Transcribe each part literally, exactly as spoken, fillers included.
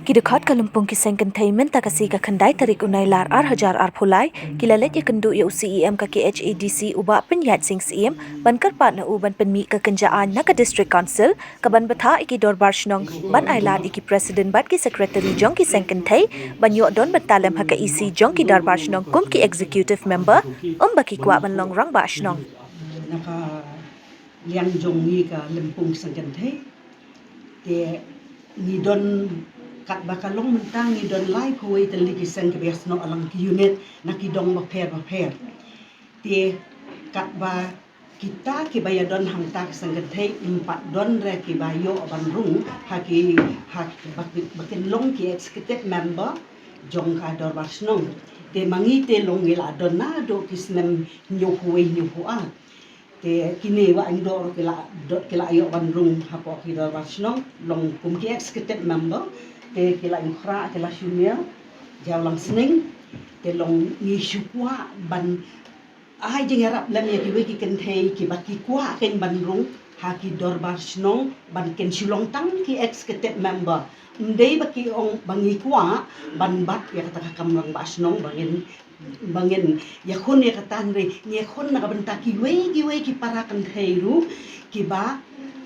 Ki dkhot ka lympung ki seng kynthei mynta ka sngi ka khyndai tarik u Nailar ar hajar arphew lai ki la leit ïakynduh ïa u C E M ka K H A D C u Bah Pynïaid Sing Syiem ban kyrpad na u ban pynmih ka kynja aiñ na ka District Council ka ban bthah ïa ki dorbar shnong ban ai lad ïa ki president bad ki secretary jong ki seng kynthei ban ïoh don bynta lem ha ka E C jong ki dorbar shnong kum ki executive member, ym ba ki kwah ban long rangbah shnong. Na ka liang jong ngi ka lympung seng kynthei, te ngi don, katba ka long mynta ngi don laiphew wei tylli ki seng kiba ïasnoh lang ki unit na ki dong bapher bapher. Te katba kita kiba ïadon hangta ka seng kynthei, ym pat don re kiba ïoh ban rung ha ki, ha ba ki, ba kin long ki executive member jong ka dorbar shnong. Te ma ngi te long ngi la don naduh ki snem hynñiewphew wei hynñiewphew ar. Te kine ba ïeng doh ruh ki la, doh ki la ïoh ban rung hapoh ki dorbar shnong, long kum ki executive member. Te ki la ïeng khrah, ki la shu miaw jaw lang sning. Te long ngi shu kwah ban ai jingïarap lem ïa kiwei ki kynthei kiba ki kwah kein ban rung ha ki dorbar shnong, ban kin shu long tang ki executive member. Ym dei ba ki ong ba ngi kwah ban bat ïa kata ka kam rangbah shnong ba ngin, ba ngin ïakhun ïa kata, hynrei ngi ïakhun na ka bynta kiwei kiwei ki para kynthei ruh kiba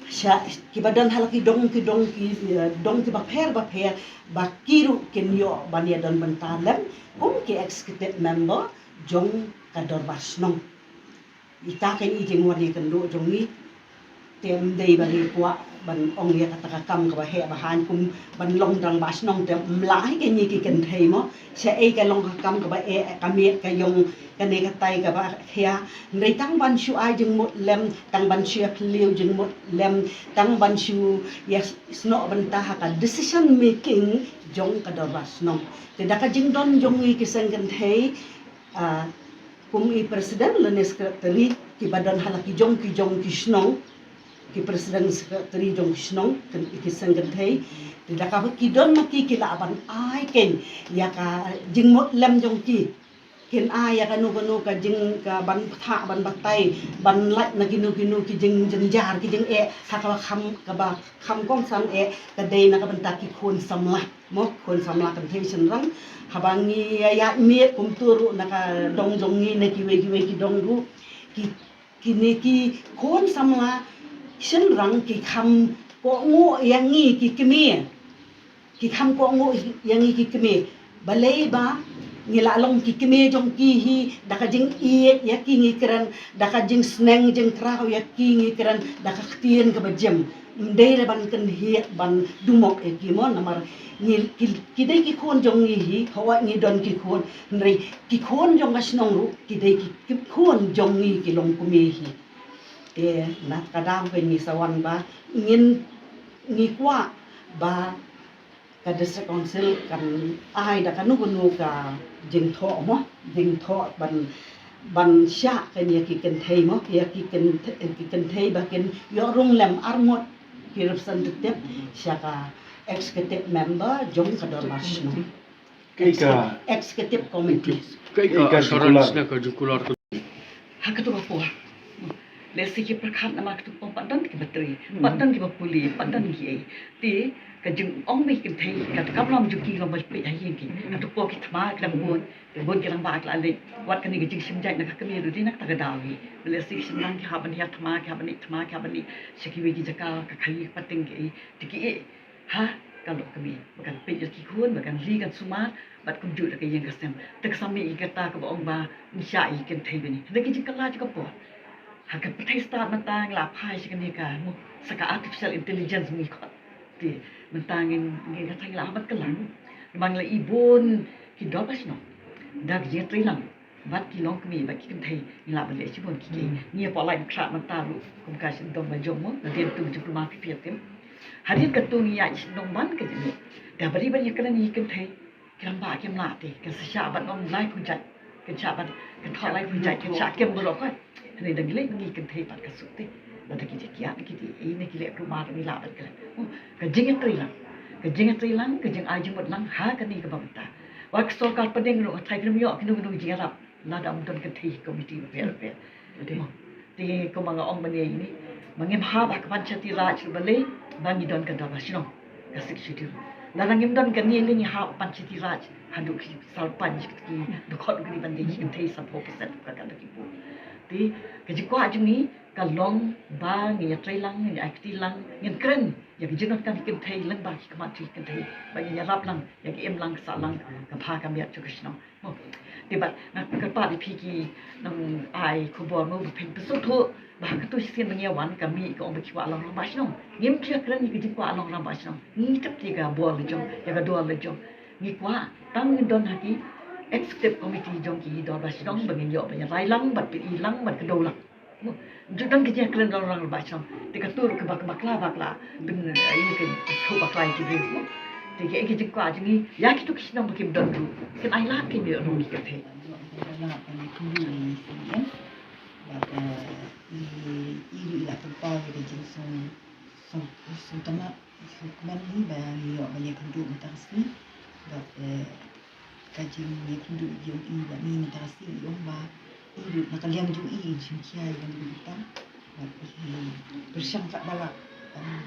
sha, kiba don ha la ki dong, ki dong, ki, eh, dong kiba pher bapher, ba ki ruh kin ïoh ban ïadon bynta lem kum ki executive member jong ka dorbar shnong. Ita kein i jingwan ïakynduh jong ngi. Te ym dei ba ngi kwah ban ong ïa kata ka kam kaba heh ba haiñ kum ban long rangbah shnong, te ym lah hi kein ngi ki kynthei mo. Shaei ka long ka kam kaba eh, ka miet ka ïong, kane katai kaba khia. Hynrei tang ban shu ai jingmut lem, tang ban shu ïaphylliew jingmut lem, tang ban shu ïasnoh bynta ha ka decision making jong ka dorbar shnong. Te da ka jingdon jong ngi ki seng kynthei, ah, kum i president lane secretary kiba don ha la ki jong ki jong ki shnong, ki president secretary jong ki shnong, kin, ki seng kynthei. Te da kaba ki don ma ki, ki lah ban ai kein ïa ka jingmut lem jong ki. Kin ai ïa kano kano ka jing, ka ban bthah, ban batai, ban lait na kino kino ki jingjynjar, ki jingeh ha kaba kham, kaba kham kongsan eh, ka dei na ka bynta ki khun samla. Mo, khun samla kynthei shynrang. Haba ngi ïa ïaid miet kumto ruh na ka dong jong ngi, na kiwei kiwei ki dong ruh, ki, kine ki khun samla shynrang ki kham kohnguh ïa ngi ki kmie. Ki kham kohnguh ïa ngi ki kmie. Balei ba ngi la long ki kmie jong ki hi, da ka jingïeit ïa ki ngi kren, da ka jingsneng jingkraw ïa ki ngi kren, da ka ktien kaba jem. Ym dei re ban kynhied ban dumok ïa ki mo, namar ngi, ki, ki dei ki khun jong ngi hi, haoid ngi don ki khun, hynrei ki khun jong ka shnong ruh ki dei ki, ki khun jong ngi ki longkmie hi. Te na ka daw kein ngi sa wan ba ngin, ngi kwah ba ka District Council kan ai da kano kano ka jingthoh mo, jingthoh ban, ban shah kein ïa ki kynthei mo, ïa ki kynthei, ki kynthei ba kin ïoh rung lem arngut ki representative sha ka executive member jong ka dorbar shnong. Kaei ka Executive Committee. Kaei ka assurance circular? Na ka jingkular ka Ha kato ka por. Lehse ki pyrkhat namar kato ka por pat don kiba trei, pat don kiba pule, pat don kiei. Te ka jingong ba ki kynthei, ka kam lam jong ki long ba peit ha ïing ki. Kato ka por ki thma ki dang bun, bun ki rangbah ki la leit. Wat kane ka jingshim jait na ka kmie ruh dei na kata ka daw hi. Lehse ki shynrang ki hap ban hiar thma, ki hap ban leit thma, ki hap ban leit sha kiwei ki jaka, ka khaii ka pateng kiei. Te kiei ha ka lok kmie, ba kan peit ïa ki khun, ba kan ri kan sumar, bad kumjuh da ka ïing ka sem. Te ka sa mih ïa kata kaba ong ba ngin shah ïa ki kynthei bad ngi. Hynrei ka jingkylla jong ka por. Ha ka pyrthei stad mynta ngi la phai sha kane ka, mo, sa ka artificial intelligence ngi khot. Te mynta ngin, ngin kata ngi la hap ban kylla. Namar ngi la i bun ki dorbar shnong da ka jingïatreilang bad ki longkmie bad ki kynthei, ngi lah ban leh shibun ki kiei. Ngi ïa poi lait ba khlad mynta ruh kum ka shyndong ba jong mo, nadien tu jingkulmar phi phi tim. Hadien katu ngi ïa shyndong ban ka jingmut. Da ba dei ban ïakren ïa ki kynthei, ki rangbah kim lah te, kin sa shah ban ong laiphew jait, kin shah ban, kin thoh laiphew jait, kin shah kem baroh kawei. Hynrei da ngi leit ngi kynthei pat ka suk te. Lada ki jingkiad ki dei ei ne ki leh kulmar ngi lah ban kren. Oh, ka jingïatreilang, ka jingïatreilang, ka jingai jingmut lang ha kane kaba mynta. Wat ka sorkar pdeng ruh nga tharai kim ïoh kino kino ki jingïarap lada ym don kynthei ha ki komiti bapher bapher. Te mo, Te kumba nga ong mynne ïa ine, ma ngim hap ha ka Panchayati Raj ruh balei ba ngi don ka Dorbar Shnong, ka Sixth Schedule. Lada ngim don kane lei ngi hap Panchayati Raj haduh ki salpan ki dkhot ki ban dei ki kynthei sanphew percent ka ka ki pu. Te ka jingkwah jong ngi ka long ba ngi ïatrei lang, ngi ïakti lang, ngin kren ïa ka jingdonkam ki kynthei lyngba ki khmat ki kynthei, ba ngin ïarap lang ïa ka im lang ka sah lang, ka bha ka miat jong ka shnong. Te bad nga kyrpad ïa phi ki nongai khubor mo ba phin pynsngewthuh ba ha kato shisien ba ngi ïa wan ka mih ka ong ba ki kwah long rangbah shnong. Ngim ju kren ïa ka jingkwah long rangbah shnong. Ngi tip ïa ka bor la jong, ïa ka dor la jong. Ngi kwah tang ngin don ha ki executive committee jong ki dorbar shnong ba ngin ïoh ban ïa rai lang bad pyn-i lang bad kdew lang. Mo, ju don ka jingkren long rangbah shnong. Te kato ruh kaba, kaba bakla bakla. Pyn, eh, ïa ka shu bakla ïa ki briew. Mo. Te ka, ka jingkwah jong ngi ïa kito ki shnong ba kim don ruh, kin ai lad kin ïoh ruh ki kynthei. Bad, eh, i, i ruh i la pynpaw ïa ka jingsngewtynnat, sngewkmen hi ba ngi ïoh ban ïakynduh mynta ka sngi. Bad, eh, ka jingïakynduh jong i bad ngi mynta ka sngi i ong ba i ruh na ka liang jong i i shim khia ïa kane ka bynta. Bad i pyrshang katba lah ban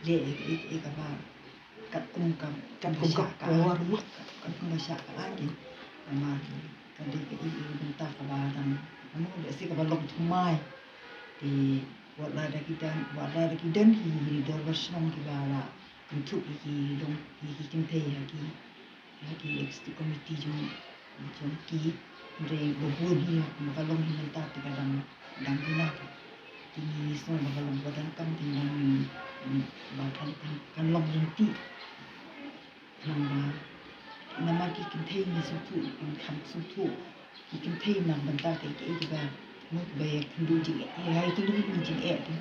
leh ïa ka, ïa kaba katkum ka, katkum ka por, kat, katkum ka shah ka aiñ. Namar ka dei ka, i, i bynta kaba dang, ano, lehse kaba long thymmai. Te wat la da ki don, wat la da ki don ki, ki dorbar shnong kiba la kynthup ïa ki long, ïa ki kynthei ha ki, ha ki executive committee jong, jong ki. Hynrei ba bun hi, ma ka long hi mynta te ka dang, dang duna. Te ngi sngew ba ka long ba donkam te ngi dang, ba kan, kan, kan long lynti. Namar, namar ki kynthei ngi sngewthuh, ngi kham sngewthuh. Ki kynthei na ka bynta kaei kaei kiba, mo, kiba ïakynduh jingeh, ïakynduh jingeh te.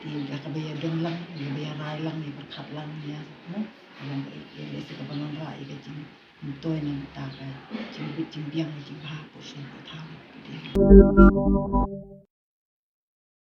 Te ïa kaba ïadon lang, ïa kaba ïarai lang, ïa pyrkhat lang ïa, mo, ka long kaei kaei, lehse kaba wanrah ïa ka jingmyntoi na ka bynta ka jingbit jingbiang, ka jingbha hapoh shnong hapoh thaw.